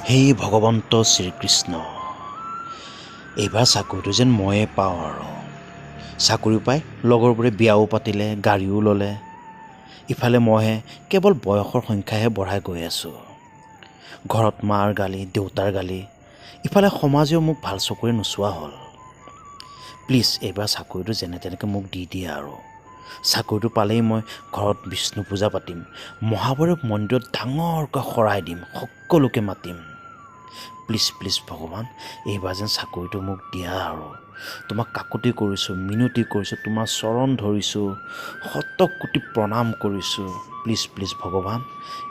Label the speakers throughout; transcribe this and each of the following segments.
Speaker 1: হে ভগৱন্ত শ্ৰীকৃষ্ণ, এইবাৰ চাকৰিটো যেন ময়ে পাওঁ আৰু। চাকৰি পাই লগৰবোৰে বিয়াও পাতিলে, গাড়ীও ল'লে, ইফালে মইহে কেৱল বয়সৰ সংখ্যাহে বঢ়াই গৈ আছোঁ। ঘৰত মাৰ গালি, দেউতাৰ গালি, ইফালে সমাজেও মোক ভাল চকুৰে নোচোৱা হ'ল। প্লিজ এইবাৰ চাকৰিটো যেনে তেনেকৈ মোক দি দিয়া আৰু। চাকৰিটো পালেই মই ঘৰত বিষ্ণু পূজা পাতিম, মহাভৈৰৱ মন্দিৰত ডাঙৰকৈ শৰাই দিম, সকলোকে মাতিম। প্লিজ প্লিজ ভগৱান, এইবাৰ যেন চাকৰিটো মোক দিয়া আৰু। তোমাক কাকূতি কৰিছোঁ, মিনতি কৰিছোঁ, তোমাৰ চৰণ ধৰিছোঁ, শত কোটি প্ৰণাম কৰিছোঁ। প্লিজ প্লিজ ভগৱান,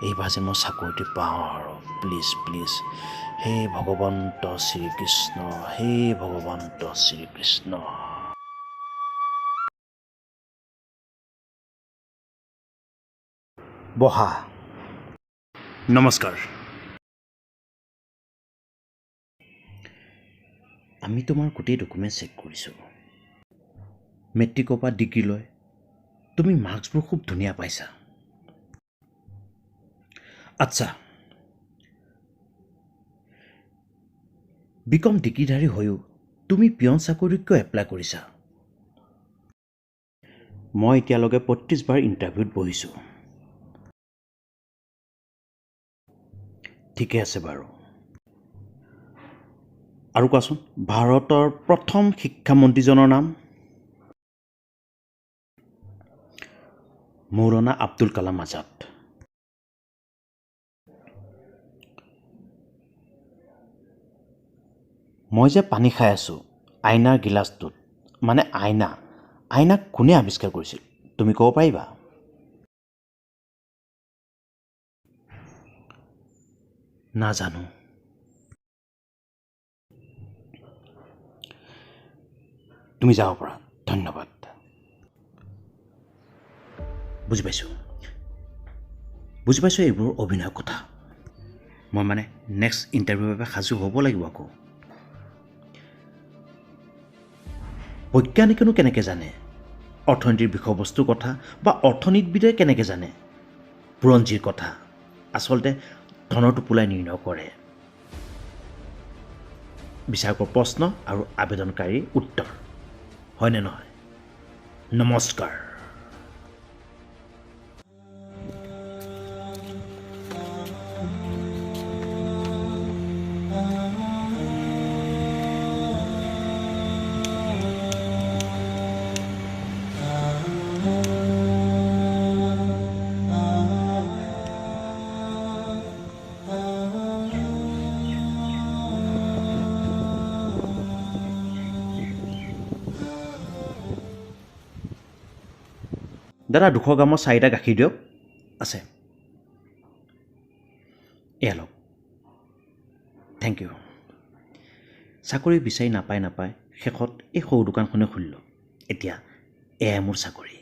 Speaker 1: এইবাৰ যেন মই চাকৰিটো পাওঁ আৰু। প্লিজ প্লিজ, হে ভগৱন্ত শ্ৰীকৃষ্ণ, হে ভগৱন্ত শ্ৰীকৃষ্ণ। বহা। নমস্কাৰ। আমি তোমাৰ গোটেই ডকুমেণ্ট চেক কৰিছোঁ। মেট্ৰিকৰ পৰা ডিগ্ৰী লৈ তুমি মাৰ্কছবোৰ খুব ধুনীয়া পাইছা। আচ্ছা, বি কম ডিগ্ৰীধাৰী হৈও তুমি পিয়ন চাকৰিত কিয় এপ্লাই কৰিছা? মই এতিয়ালৈকে 35 বাৰ ইণ্টাৰভিউত বহিছোঁ। ঠিকে আছে বাৰু। আৰু কোৱাচোন, ভাৰতৰ প্ৰথম শিক্ষামন্ত্ৰীজনৰ নাম? মৌলানা আব্দুল কালাম আজাদ। মই যে পানী খাই আছোঁ আইনাৰ গিলাচটোত, মানে আইনা, আইনাক কোনে আৱিষ্কাৰ কৰিছিল তুমি ক'ব পাৰিবা? নাজানো। তুমি যাব পাৰা, ধন্যবাদ। বুজি পাইছোঁ, বুজি পাইছোঁ এইবোৰ অভিনয়ৰ কথা। মই মানে নেক্সট ইণ্টাৰভিউৰ বাবে সাজু হ'ব লাগিব আকৌ। বৈজ্ঞানিকেনো কেনেকৈ জানে অৰ্থনীতিৰ বিষয়বস্তুৰ কথা, বা অৰ্থনীতিবিদে কেনেকৈ জানে বুৰঞ্জীৰ কথা? আচলতে ধনৰ টোপোলাই নিৰ্ণয় কৰে। বিচাৰকৰ প্ৰশ্ন আৰু আবেদনকাৰীৰ উত্তৰ, হয়নে নহয়? নমস্কাৰ। দাদা, 200 গ্ৰামৰ 4টা গাখীৰ দিয়ক। আছে, এয়া লওক। Thank you. চাকৰি বিচাৰি নাপাই নাপাই শেষত এই সৰু দোকানখনে খুলিলোঁ। এতিয়া এয়াই মোৰ চাকৰি।